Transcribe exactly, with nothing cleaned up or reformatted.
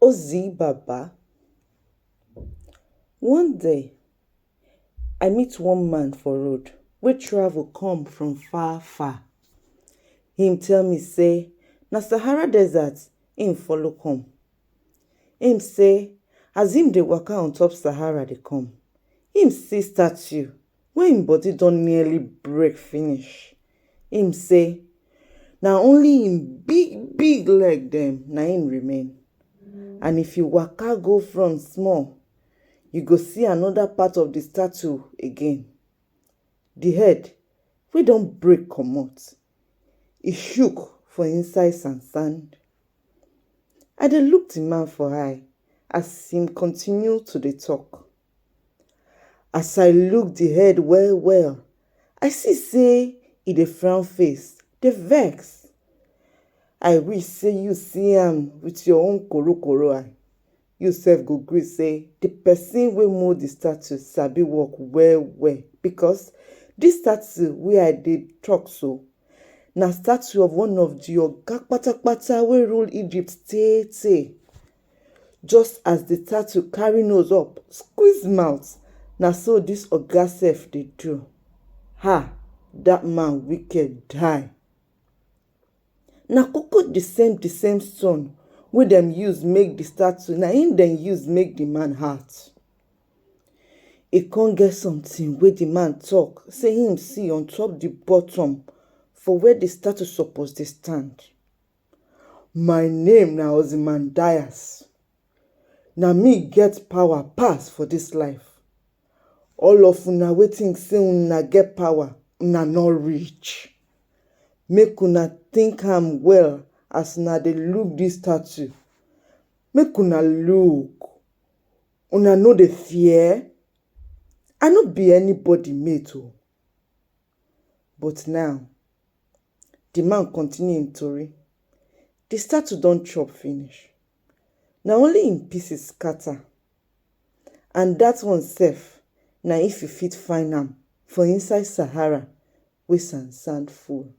Ozi Baba. One day, I meet one man for road wey travel come from far far. Him tell me say na Sahara Desert him follow come. Him say as him dey waka on top Sahara dey come, him see statue wey him body don nearly break finish. Him say na only him big big leg dem na him remain. And if you waka go front small, you go see another part of the statue again. The head wey don break comot, e shook for inside sand sand. I dey look the man for eye as him continue to dey talk. As I look the head well well, I see say e dey frown face, dey vex. I wish say you see am with your own korokoro eye. You sef go gree say the person wey mold the statue sabi work well well, because this statue wey I dey talk so na statue of one of the oga patapata wey rule Egypt tey tey. Just as the statue carry nose up, squeeze mouth, na so this oga sef dey do. Ha, that man wicked die. Na koko the same the same stone wey dem use make the statue, na him dem use make the man heart. E come get something wey the man talk say him see on top the bottom for where the statue suppose dey stand. My name na Ozymandias. Na me get power pass for this life. All of una wey think say una get power, una no reach. Make una think am well as una dey look this statue. Make una look. Una no dey fear? I no be anybody mate o. But now, the man continue him tori. The statue don chop finish. Na only him pieces scatter. And that one sef, na if you fit find am for inside Sahara wey sand sand full.